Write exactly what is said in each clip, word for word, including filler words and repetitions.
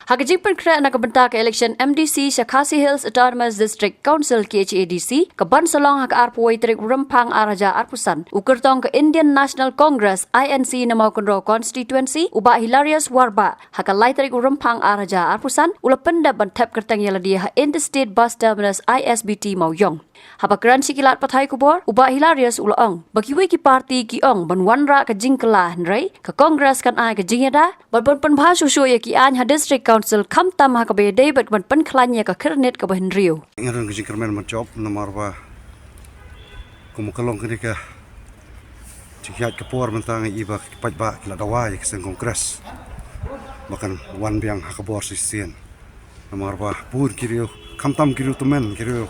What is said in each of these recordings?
Ha ka jingpynkhreh na ka bynta ka election M D C sha Khasi Hills Autonomous District Council, K H A D C, ka ban sa long ha ka arphew tarik Rymphang ar hajar arphew san, u kyrtong ka Indian National Congress, I N C, na Mawkynrew Constituency, u Bah Hilarius Warbah, ha ka lai tarik Rymphang ar hajar arphew san, u la pyndep ban thep kyrteng ïa lade ha Interstate Bus Terminus, I S B T, Mawïong. Haba kren sha ki lad pathai khubor, u Bah Hilarius u la ong ba kiwei ki party ki ong ban wanrah ka jingkylla, hynrei ka Congress kan ai ka jingïada bad ban pynbha shuh shuh ïa ki aiñ ha District Council, khamtam ha kaba ïadei bad ban pynkhlaiñ ïa ka khyrnit kaba hynriew. Nga don ka jingkyrmen ban jop namar ba kum ka long kane ka jingïaid ka por mynta nga i ba ki paidbah ki la dawa ïa ka seng Congress ba kan wan biang ha ka bor shisien. Namar ba bun ki riew, khamtam ki riew tymmen, ki riew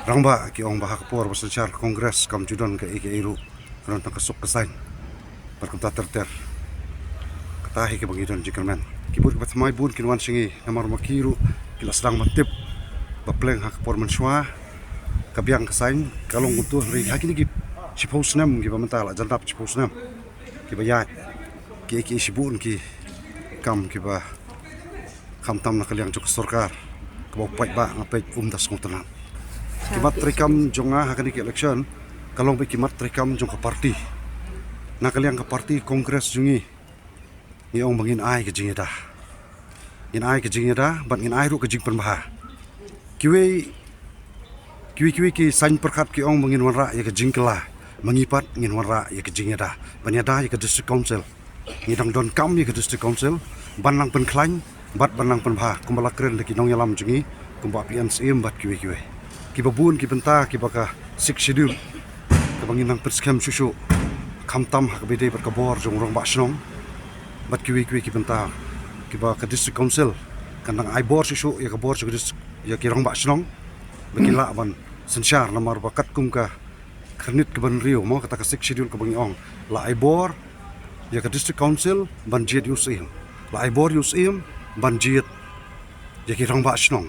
rangbah ki ong ba ha ka por ba synshar Congress kam ju don kaei kaei ruh, ka don tang ka suk ka saiñ bad kumta ter ter. Kata hi kaba ngi don jingkyrmen. Ki bun kiba thymmai bun kin wan sha ngi namar ma ki ruh ki la sdang ban tip ba pleng ha ka por mynshuwa ka biang ka saiñ ka long kumto, hynrei ha kine ki shiphew snem kiba mynta, la jan dap shiphew snem kiba ïaid, kiei kiei shibun ki kam kiba khamtam na ka liang jong ka sorkar kaba u paidbah nga peit um da sngewtynnat. Ki mat treikam jong nga ha kane ka election ka long beit ki mat treikam jong ka party. Na ka liang ka party Congress jong ngi, ngi ong ba ngin ai ka jingïada, ngin ai ka jingïada bad ngin ai ruh ka jingpynbha. Kiwei, kiwei kiwei ki saiñ pyrkhat ki ong ba ngin wanrah ïa ka jingkylla, ma ngi pat ngin wanrah ïa ka jingïada ban ïada ïa ka District Council. Ngi dang donkam ïa ka District Council ban nang pynkhlaiñ bad ban nang pynbha, kumba la kren da ki nongïalam jong ngi, kumba P N C M bad kiwei kiwei. Kiba bun ki bynta kiba ka Sixth Schedule kaba ngin nang pynskhem shuh shuh, khamtam ha kaba ïadei bad ka bor jong u rangbah shnong bad kiwei kiwei ki bynta kiba ka District Council kan nang ai bor shuh shuh ïa ka bor jong ka dist-, ïa ki rangbah shnong ba kin lah ban synshar, namar ba katkum ka khyrnit kaba hynriew mo, kata ka Sixth Schedule kaba ngi ong, la ai bor ïa ka District Council ban jied ïa u Syiem, la ai bor ïa u Syiem ban jied ïa ki rangbah shnong,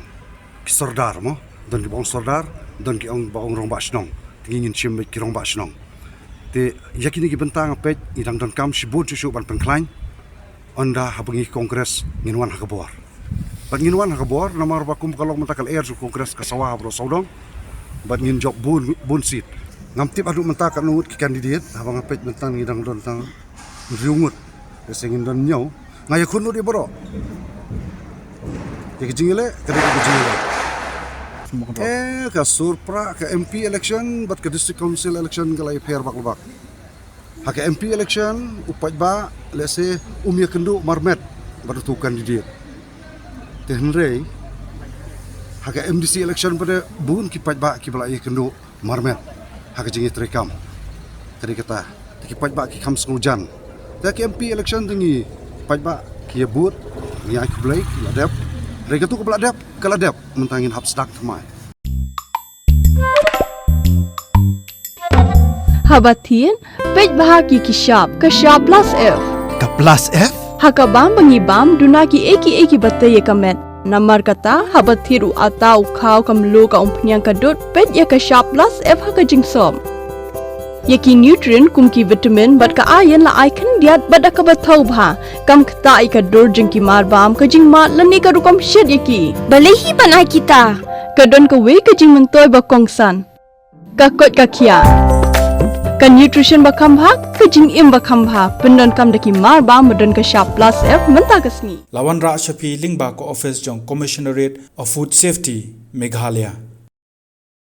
ki sordar mo, don kiba ong sordar, don ki ong ba ong rangbah shnong. Te ngi ngin shim beit ki rangbah shnong. Te ïa kine ki bynta nga peit ngi dang donkam shibun shuh shuh ban pynkhlaiñ. Ynda haba ngi Congress ngin wan ha ka bor. Bad ngin wan ha ka bor namar ba kum ka long mynta ka lyer jong Congress ka sawa baroh sawdong. Bad ngin jop bun, bun seat. Ngam tip haduh mynta katno ngut ki candidate, haba nga peit mynta ngi dang don tang hynriew ngut. Lehse ngin don hynñiew. Nga ïakhun lut ïa baroh. Ïa ka jingïaleh ka dei ka jingïaleh. Eh, ka sur pra ka M P election bad ka District Council election ka la ïapher bak la bak. Ha ka M P election u paidbah lehse um ïakynduh marmet bad uto u candidate. Te hynrei ha ka M D C election pat bun ki paidbah kiba la ïakynduh marmet ha ka jingïatreikam. Ka dei kata, te ki paidbah ki kham sngewjan. Te ha ka M P election te ngi paidbah ki ïa vote, ngi ai khublei, ki la dep. Hynrei kato kaba la dep ka la dep, mynta ngin hap sdang thymmai. Haba thied, peit bha ki ki shap, ka shap plus F. Ka plus F? Ha ka bam ba ngi bam, duna kiei kiei kiba tei ïa ka met. Namar kata, haba thied u atta, u khaw, ka mluh, ka umphniang, ka dud, peit ïa ka shap plus F ha ka jingsop. Ïa ki nutrient kum ki vitamin bad ka iron la ai khyndiat bad da kaba thaw bha. Kam ktah ïa ka dur jong ki mar bam, ka jingmad lane ka rukom shet ïa ki. Balei hi ban ai kita? Ka don kawei ka jingmyntoi ba kongsan. Ka koit ka khiah. Ka nutrition ba kham bha, ka jingim ba kham bha. Pyndonkam da ki mar bam ba don ka shap plus F mynta ka sngi. La wanrah sha phi lyngba ka office jong Commissionerate of Food Safety, Meghalaya.